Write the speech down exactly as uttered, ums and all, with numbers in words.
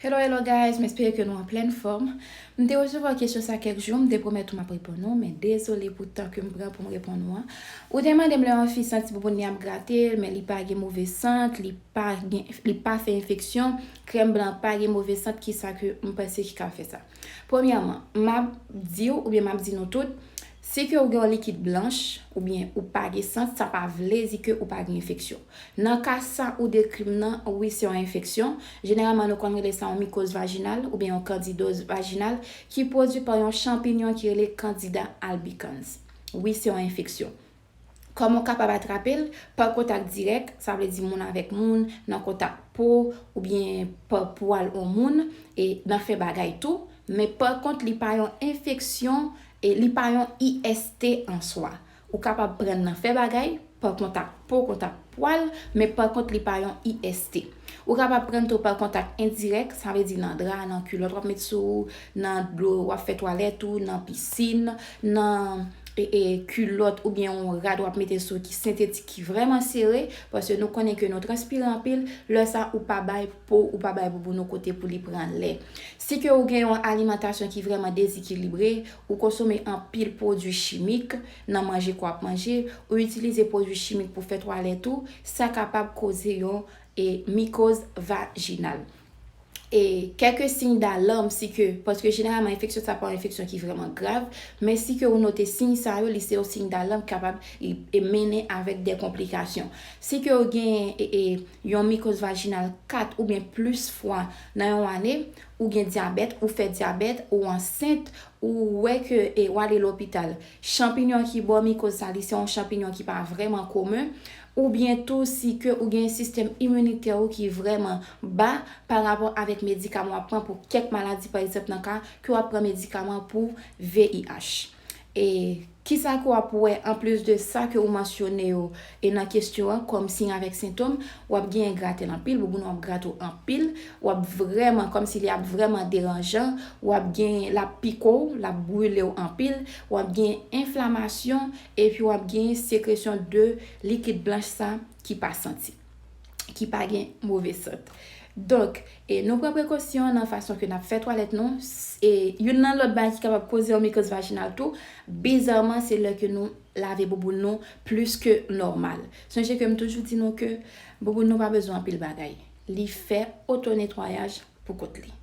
Hello, hello guys, m espere ke nou an plèn fòm. M te resevwa kesyon sa kèk jou, m te pwomèt ou m ap reponn ou, men dezole pou tan ke m pran pou m reponn ou an. Ou te mande m lè yon fi santi bouboun li ap grate l, men li pa gen move sant, li pa gen, li pa fè enfeksyon, krèm blan pa gen move sant, kisa ke m panse ki ka fè sa? Premyèman, m ap di w oubyen m ap di nou tout, si ke ou gen yon likid blanch oubyen ou pa gen sant, sa pa vle di ke ou pa gen enfeksyon. Nan ka sa ou dekri m nan, wi, se yon enfeksyon. Jeneralman, nou konn rele sa yon mikoz vajinal oubyen yon kandidoz vajinal ki pwodui pa yon chanpinyon ki rele Candida albicans. Wi, se yon enfeksyon. Kòman w kapab atrape l? Pa kontak dirèk, sa vle di moun avèk moun, nan kontak po, oubyen pa pwal yon moun, e nan fè bagay tou. Men pa kont, li pa yon enfeksyon, e li pa yon I S T an swa. Ou kapab pran nan fè bagay, pa kontak po, kontak pwal, men pa kont, li pa yon I S T. Ou kapab pran tou pa kontak endirèk, sa vle di nan dra, nan kilòt w ap met sou ou, nan dlo w ap fè twalèt ou, nan pisin, nan e, e, kilòt oubyen yon rad w ap mete sou ki sentetik, ki vrèman sere, paske nou konnen ke nou transpire anpil, lè sa ou pa bay po, ou pa bay bouboun ou kote pou li pran lè. Si ke ou gen yon alimantasyon ki vrèman dezekilibre, ou konsome anpil pwodui chimik nan manje ke w ap manje, ou itilize pwodui chimik pou fè twalèt ou, sa kapab koze yon, e, mikoz vajinal. E kèk siy dalanm, si ke, paske jeneralman enfeksyon sa pa yon enfeksyon ki vrèman grav, men si ke ou note siy sa yo, li se yon siy dalanm ki kapab e, e mennen avèk de konplikasyon. Si ke ou gen e, e, yon mikoz vajinal kat oubyen plis fwa nan yon ane, ou gen dyabèt, ou fè dyabèt, ou ansent, ou wè ke e, w ale lopital, chanpinyon ki ba w mikoz sa, li se yon chanpinyon ki pa vrèman komen, oubyen tou si ke ou gen sistèm iminitè ou ki vrèman ba pa rapò avèk medikaman w ap pran pou kèk maladi, pa egzanp, nan ka ke w ap pran medikaman pou V I H. E kisa ke w ap wè anplis de sa ke ou mansyone yo e nan kesyon an kòm siy avèk sentòm? W ap genyen gratèl anpil, bouboun w ap grate w anpil, w ap vrèman, kòmsi li ap vrèman deranjan, w ap gen, l ap pike w, l ap brile w anpil, w ap gen enflamasyon, epi w ap gen sekresyon de likid blanch sa ki pa santi, ki pa gen move sant. Donk, e nou pran prekosyon nan fason ke n ap fè twalèt nou. S-, e youn nan lòt bagay ki kapab koze yon mikoz vajinal tou, bizarman, se lè ke nou lave bouboun nou plis ke nòmal. Sonje ke m toujou di nou ke bouboun nou pa bezwen anpil bagay. Li fè otonetwayaj pou kont li.